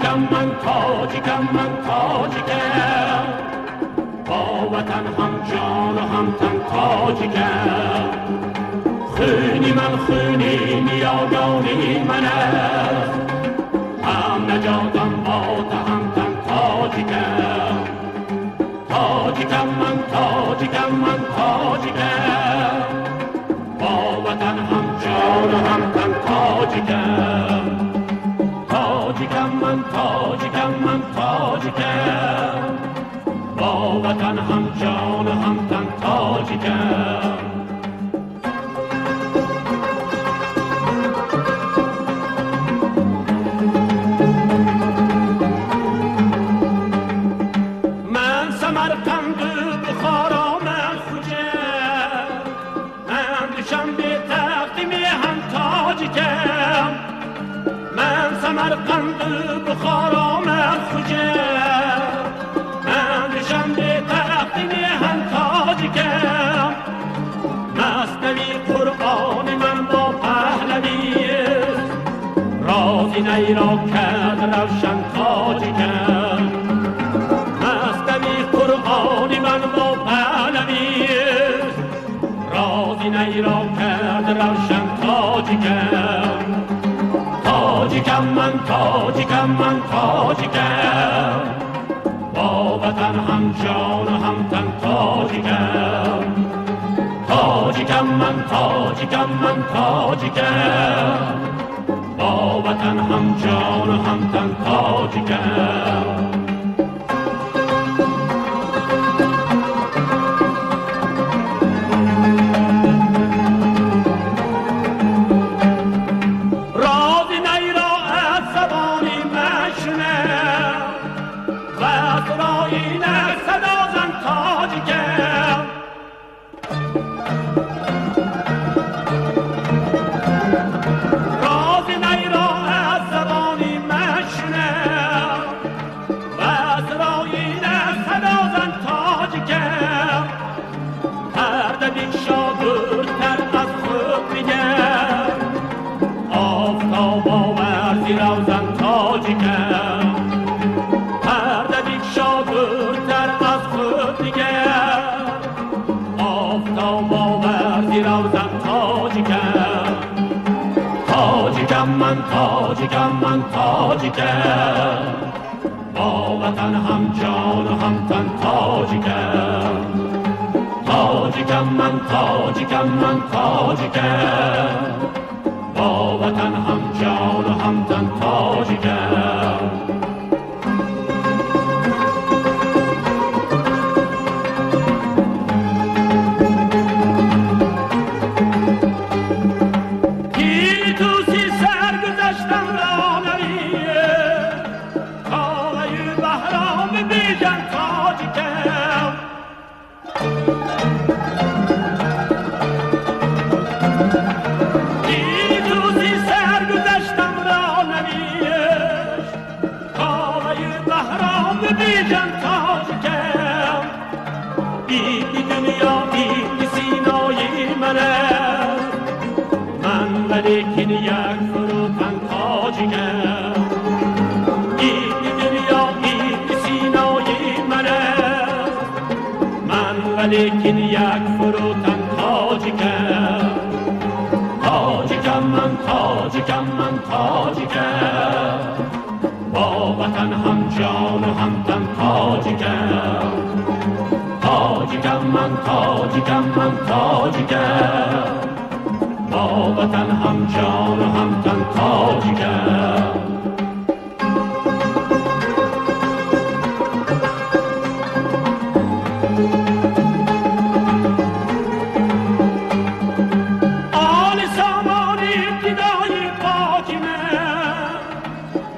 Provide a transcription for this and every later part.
Тоҷикам ман, тоҷикам ман, тоҷикам, бо ватан ҳам ҷону ҳам тан тоҷикам. Хуни ман хуни ниёгони ман аст, ҳам наҷотам бо ҳам тан тоҷикам. Тоҷикам ман, тоҷикам ман, тоҷикам, бо ватан ҳам ҷону ҳам тан тоҷикам. Тоҷикам ман, тоҷикам ман, тоҷикам, бо ватан ҳам ҷону ҳам тан тоҷикам. Ман Самарқанду Бухоро, ман Хуҷанд, ман Душанбе тахти меҳан тоҷикам. Ман Самарқанду Бухоро, ман Хуҷанд, ман Душанбе тахти меҳан тоҷикам. Маснавии Қуръони ман бо паҳлавист, рози найро кард равшан тоҷикам. Маснавии Қуръони ман бо паҳлавист, рози найро кард равшан тоҷикам. Тоҷикам ман, тоҷикам ман, тоҷикам, бо ватан ҳам ҷону ҳам тан тоҷикам. Тоҷикам ман, тоҷикам ман, тоҷикам, бо ватан ҳам ҷону ҳам тан тоҷикам. Рози найро аз забони ман шунав, ва сурои инак садо зан тоҷикам. Рози найро аз забони ман шунав, ва сурои инак садо зан тоҷикам. Парда бикшо дуртар аз худ бигар, офтоб овар зи равзан тоҷикам. Парда бикшо дуртар аз худ бигар, офтоб овар зи равзан тоҷикам. Тоҷикам ман, тоҷикам ман, тоҷикам, бо ватан ҳам ҷону ҳам тан тоҷикам. Тоҷикам ман, тоҷикам ман, тоҷикам, бо ватан ҳам ҷону ҳам тан тоҷикам. Пири тӯси саргузаштам ро навист, Коваю Баҳроми Бижан тоҷикам. Пири тӯси саргузаштам ро навист, Коваю Баҳроми Бижан тоҷикам. Ибни дунё, ибни Синои ман аст, ман валекин як фурӯтан тоҷикам. Ибни дунё, ибни Синои ман аст, ман валекин як фурӯтан тоҷикам. Тоҷикам ман, тоҷикам ман, тоҷикам, бо ватан ҳам ҷону ҳам тан тоҷикам. Тоҷикам ман, тоҷикам ман, тоҷикам, бо ватан ҳам ҷону ҳам тан тоҷикам. Оли сомони ибтидои поки ман,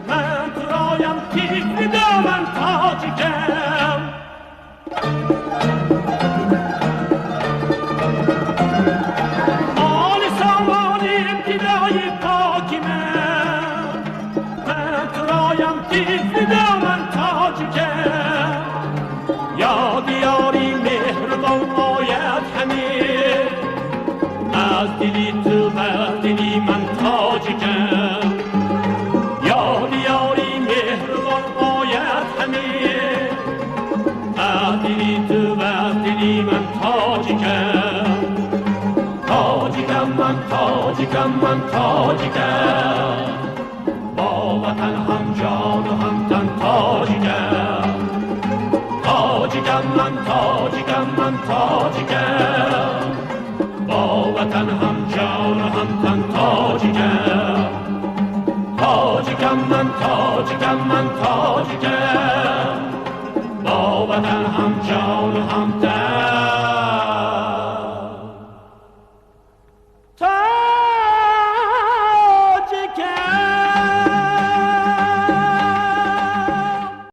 ман туроям тифли доман тоҷикам. Оли сомони ибтидои поки ман, тоҷикам. Бо ватан ҳам ҷону ҳам тан тоҷикам. Тоҷикам ман, тоҷикам ман, тоҷикам. Бо ватан ҳам ҷону ҳам тан тоҷикам. Тоҷикам ман, тоҷикам ман.